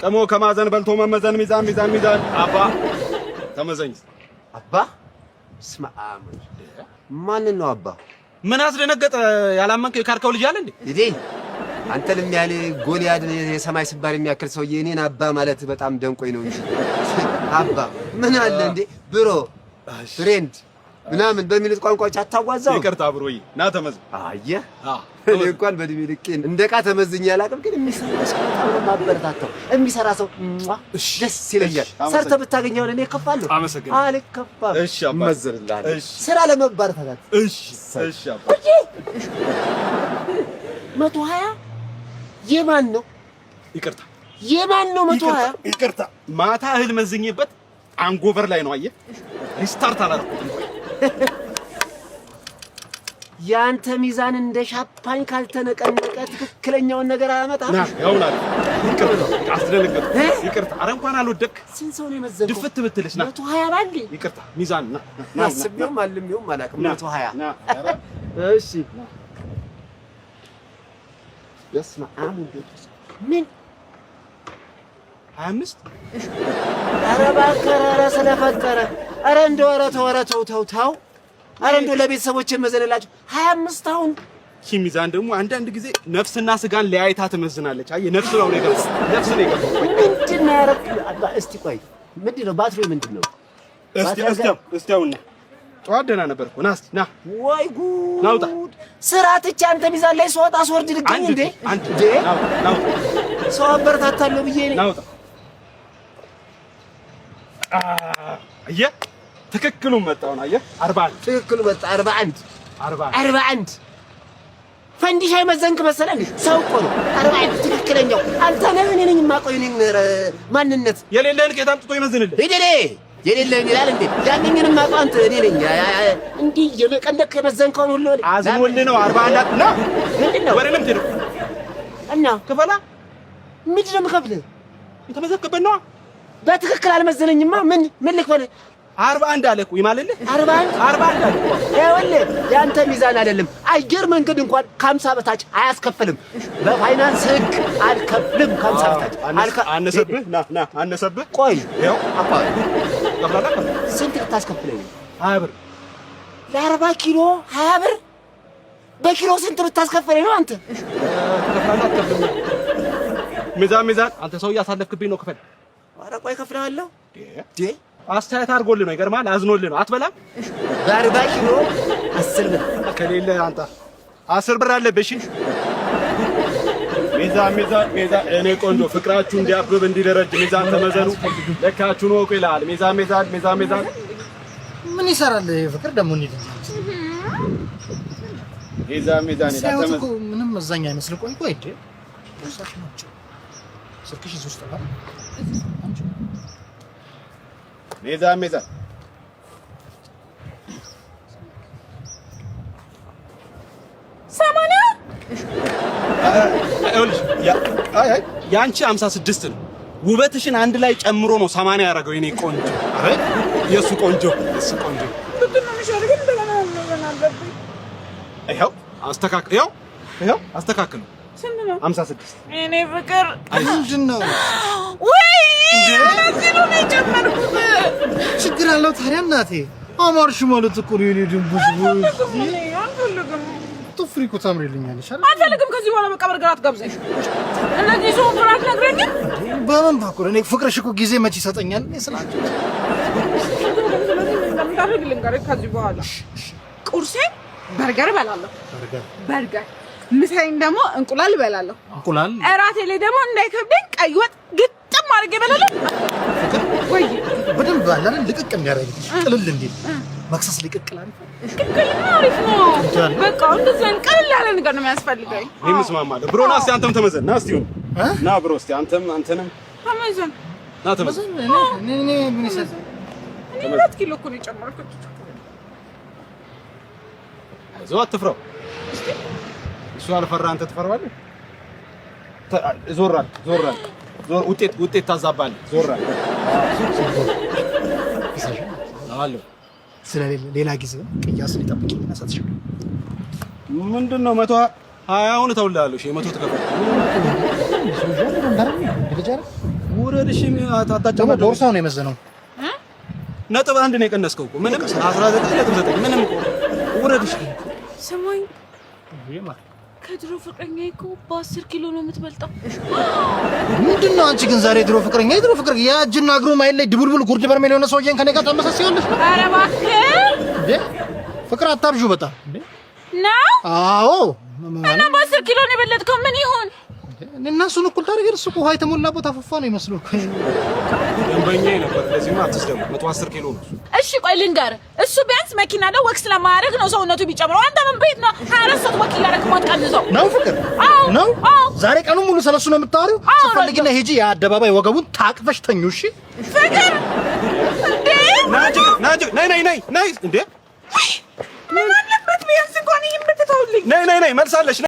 ቅሞ ከማዘን በልቶ መመዘን። ሚዛን ሚዛን ሚዛን። አባ ተመዘኝ። አባ ስማ፣ ማንን ነው አባ? ምን አስደነገጠ? ያላመንከው የካድከው ልጅ አለ እንዴ? እንዴ፣ አንተንም ያህል ጎልያድ የሰማይ ስባር የሚያክል ሰውዬ እኔን አባ ማለት በጣም ደንቆኝ ነው እንጂ አባ ምን አለ እንዴ? Bro፣ friend ምናምን በሚሉት ቋንቋዎች አታዋዛው። ይቅርታ bro ዬ፣ ና ተመዘን። አየህ፣ እኔ እንኳን በእድሜ ልኬ እንደ ዕቃ ተመዝኜ አላውቅም፣ ግን የሚሰራ ሰው በጣም ነው የማበረታታው። የሚሰራ ሰው ደስ ይለኛል። ሰርተህ ብታገኘው እኔ እከፋለሁ? አመሰግናለሁ። አልከፋም። እሺ አባ። እመዝንልሃለሁ። እሺ። ስራ ለመባረታታት። እሺ አባ። 120 የማን ነው? ይቅርታ። የማን ነው 120? ይቅርታ፣ ማታ እህል መዝኜበት hangover ላይ ነው። አየህ፣ restart አላደረኩትም። የአንተ ሚዛን እንደ ሻምፓኝ ካልተነቀነቀ ትክክለኛውን ነገር አያመጣም። ና ያው ና። ይቅርታ፣ አስደነገጥኩ። ይቅርታ። ኧረ እንኳን አልወደቅክ። ስንት ሰው ነው የመዘንከው? ድፍት ብትልስ? ና። 120 ባንዴ። ይቅርታ፣ ሚዛን ና ና። አስቤውም አልሜውም አላውቅም። 120። ና። እሺ፣ በስመ አብ ወወልድ ወመንፈስ ምን 25። ኧረ እባክህ፣ ኧረ ስለፈጠረ፣ ኧረ እንደው፣ ኧረ ተው፣ ኧረ ተው ተው ተው፣ ኧረ እንደው ለቤተሰቦች የመዘንላቸው 25 አሁን። ይቺ ሚዛን ደግሞ አንዳንድ ጊዜ ነፍስና ስጋን ለያይታ ትመዝናለች። አየህ፣ ነፍስ ነው የገባው፣ ነፍስ ነው የገባው። ምንድን ነው ያደረግ? እስቲ ቆይ፣ ምንድን ነው ባትሪው? ምንድን ነው? እስቲ እስቲ እስቲ አሁን ና። ጠዋት ደህና ነበር እኮ። ና እስቲ ና። ወይ ጉድ! ናውጣ። ስራ ትቼ አንተ ሚዛን ላይ ስወጣ ስወርድ ልገኝ አንድ እንዴ? አንድ እንዴ? ናውጣ ናውጣ። ሰው አበረታታለሁ ብዬ እኔ ናውጣ። አየህ፣ ትክክሉን መጣውን። አየህ፣ 41። ትክክሉ መጣ። 41። 41። 41። ፈንዲሻ የመዘንክ መሰለህ እንዴ? ሰው እኮ ነው። 41 ትክክለኛው አንተ ነህ። እኔ ነኝ የማውቀው የእኔን ማንነት። የሌለህን ከየት አምጥቶ ይመዝንልህ? ሂድ የሌለህን ይላል እንዴ? ያንኝን የማውቀው አንተ እኔ ነኝ። እንዲህ እየነቀነቅህ የመዘንከውን ሁሉ እኔ አዝኖልህ ነው 41 ና። ምንድን ነው? ወደ ለምን ትሄደው? እና ክፈላ። ምንድን ነው የምከፍልህ? የተመዘገብበት ነዋ። በትክክል አልመዘነኝማ። ምን ልክፈልህ? 41 አለ እኮ፣ ይማልልህ። 41? 41 አለ እኮ። ይኸውልህ፣ የአንተ ሚዛን አይደለም አየር መንገድ እንኳን ከ50 በታች አያስከፍልም። በፋይናንስ ሕግ አልከፍልም ከ50 በታች። አነሰብህ። ና ና፣ አነሰብህ። ቆይ። ይኸው። አባ። ከፍላለህ። ስንት ልታስከፍለኝ ነው? 20 ብር። ለ40 ኪሎ 20 ብር? በኪሎ ስንት ብታስከፍለኝ ነው አንተ? ትከፍላለህ አትከፍልም? ሚዛን ሚዛን፣ አንተ ሰው እያሳለፍክብኝ ነው። ክፈል። ኧረ ቆይ እከፍልሃለሁ። እንዴ? አስተያየት አድርጎልህ ነው። ይገርምሃል። አዝኖልህ ነው። አትበላም? በ40 ኪሎ 10 ብር። ከሌለ አንተ 10 ብር አለብህ። እሺ፣ ሚዛን ሚዛን ሚዛን፣ እኔ ቆንጆ፣ ፍቅራችሁ እንዲያብብ እንዲደረጅ ሚዛን ተመዘኑ፣ ለካችሁን ወቁ ይላል። ሚዛን ሚዛን ሚዛን ሚዛን። ምን ይሰራል ይሄ ፍቅር ደግሞ? እንሂድ እንጂ። ሚዛን ሚዛን ይላል። ሲያዩት እኮ ተመዘኑ። ምንም መዛኛ አይመስልም። ቆይ ቆይ፣ እንዴ፣ ቦርሳሽን አምጪው። ስልክሽ እዚህ ውስጥ ነው አይደል? አምጪው። ሚዛን ሚዛን። 80። ይኸውልሽ፣ አይ አይ፣ ያንቺ 56 ነው። ውበትሽን አንድ ላይ ጨምሮ ነው 80 ያደረገው። የኔ ቆንጆ፣ አረ የእሱ ቆንጆ፣ የእሱ ቆንጆ። ምንድን ነው የሚሻለው? ግን እንደገና መመዘን አለብኝ። ይኸው አስተካክል፣ ይኸው ይኸው አስተካክሉ። ስንት ነው? 56። የኔ ፍቅር። ምንድን ነው? ወይ ለዚህ ነው የጨመርኩት። ችግር አለው ታዲያ እናቴ? አማርሽ ማለት እኮ ነው የኔ ድንቡሽ። አልፈልግም፣ እኔ አልፈልግም። ጥፍሪ እኮ ታምሪልኛለሽ አይደል? አልፈልግም። ከዚህ በኋላ በቃ በርገር አትጋብዘኝ። እነዚህ ሰው ፍራት አትነግረኝም? በምን በኩል እኔ ፍቅርሽ እኮ ጊዜ መች ይሰጠኛል? እኔ ስላንቺ ስለዚህ ምን እንደምታደርግ ልንገርህ። ከዚህ በኋላ ቁርሴን በርገር እበላለሁ። በርገር። በርገር፣ ምሳዬን ደግሞ እንቁላል እበላለሁ። እንቁላል። እራቴ ላይ ደግሞ እንዳይከብደኝ ቀይ ወጥ ግጥም አድርጌ እበላለሁ። ወይ በደንብ አለ አይደል? ልቅቅ የሚያደርግልሽ ቅልል እንዲል መክሰስ ልቅቅል አሪፍ ነው። ቅቅልማ አሪፍ ነው። በቃ እንደዚህ አይነት ቀለል ያለ ነገር ነው የሚያስፈልገኝ። እኔም እስማማለሁ። Bro ና እስቲ አንተም ተመዘን። ና እስቲ ሁን። እ? ና bro፣ እስቲ አንተም አንተንም ተመዘን። ና ተመዘን። እኔ ምን ይሰጥ? እኔ 2 ኪሎ እኮ ነው የጨመርኩት። አይዞህ፣ አትፍራው። እሱ አልፈራ፣ አንተ ትፈራዋለህ? ዞራል ዞራል ዞር፣ ውጤት ውጤት ታዛባለህ። ዞራል አለ። ስለሌለ ሌላ ጊዜ ቅያስን ይጠብቅኝና እሰጥሻለሁ። ምንድን ነው 120ውን እተውልሃለሁ። እሺ፣ 100 ትከፍላለህ። ውረድ። እሺ ደግሞ አታጨማደው። ቦርሳው ነው የመዘነው። 1.1 ነው የቀነስከው እኮ፣ ምንም 19.9 ምንም እኮ። ውረድ። እሺ። ስማኝ፣ ከድሮ ፍቅረኛ እኮ በ10 ኪሎ ነው የምትበልጠው። ምንድን ነው አንቺ ግን ዛሬ ድሮ ፍቅረኛ፣ የድሮ ፍቅር፣ የእጅና እግሩ ማይል ላይ ድቡልቡል ጉርድ በርሜል የሆነ ሰውዬን ከኔ ጋር ታመሳስያለሽ ነው? ኧረ እባክህ። እንዴ ፍቅር፣ አታብዡ በጣም እንዴ። ነው? አዎ። እና በ10 ኪሎ ነው የበለጥከው። ምን ይሁን? እና እሱን እኩል ታደርጊ። እሱ እኮ ውሃ የተሞላበት አፈፋ ነው ይመስለው እኮ። ደንበኛ ነበር። ለዚህማ አትስደሙ። 110 ኪሎ ነው እሱ። እሺ ቆይ ልንገርህ፣ እሱ ቢያንስ መኪና ላይ walk ስለማያደርግ ነው ሰውነቱ ቢጨምረው። አንተ ምን ቤት ነው 24 ሰዓት walk እያደረግህ ማትቀንሰው? ነው ፍቅር? አዎ። ነው? አዎ። ዛሬ ቀኑን ሙሉ ስለሱ ነው የምታወሪው? አዎ። ስትፈልጊና ሂጂ የአደባባይ ወገቡን ታቅፈሽ ተኙ። እሺ። ፍቅር እንዴ! ና እንጂ፣ ና እንጂ፣ ነይ ነይ ነይ ነይ እንዴ! ምን አለበት ቢያንስ እንኳን ይህን ብትተውልኝ? ነይ ነይ ነይ መልሳለሽ።